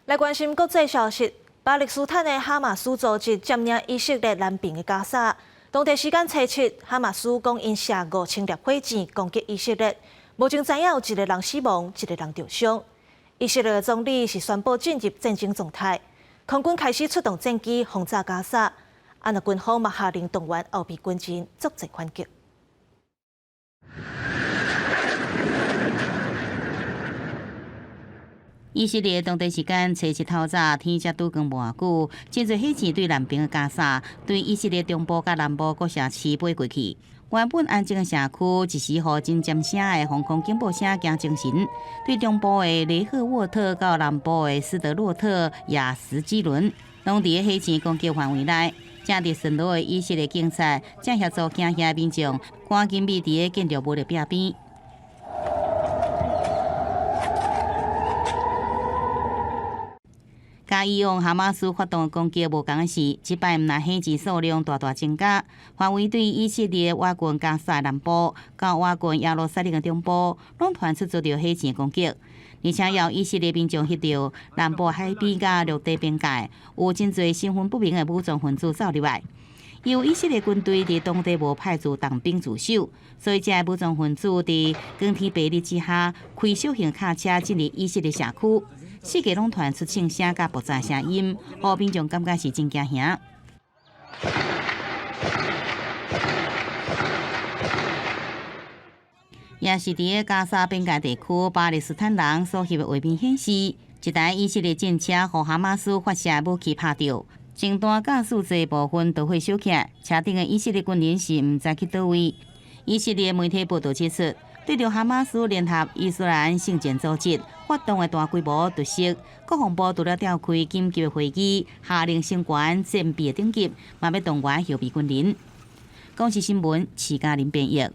來關心國際消息，巴勒斯坦的哈馬斯組織佔領以色列南邊的加沙。當地時間初七，哈馬斯講𪜶射5000粒火箭攻擊以色列，目前知影有一個人死亡，一個人著傷。以色列的總理是宣布進入戰爭狀態，空軍開始出動戰機轟炸加沙。啊，若軍方嘛下令動員後備軍人作戰反擊。以色列當地時間初七透早，天才拄光無偌久，真濟火箭對南邊的加沙，對以色列中部佮南部閣城市飛過去。原本安靜的社區，一時予真尖聲的防空警報聲驚精神。對中部的雷赫沃特到南部的斯德洛特亞什基倫，攏佇個火箭攻擊範圍內。正佇巡邏的以色列警察正協助驚嚇民眾，趕緊避佇個建築物的壁邊。佮以往哈馬斯發動攻擊無仝的是，這擺毋但火箭數量大大增加，範圍對以色列倚近加沙南部到倚近耶路撒冷的中部，攏傳出遭著火箭攻擊，而且予以色列民眾翕著南部海邊佮陸地邊界有真濟身份不明的武裝分子走入來。由以色列軍隊佇當地無派駐重兵駐守，所以這个武裝分子佇光天白日之下開小型卡車進入以色列社區。四界攏傳出槍聲佮爆炸聲音，予民眾感覺是真驚嚇。也是佇個加沙邊界地區，巴勒斯坦人所翕的畫面顯示，一台以色列戰車予哈馬斯發射武器拍著，前段駕駛座部分著火燒起來，車頂的以色列軍人是毋知去佗位。以色列媒體報導指出，對著哈馬斯聯合伊斯蘭聖戰組織發動的大規模突襲，國防部除了召開緊急的會議，下令升懸戰備等級，嘛欲動員後備軍人。公視新聞，徐嘉玲編譯。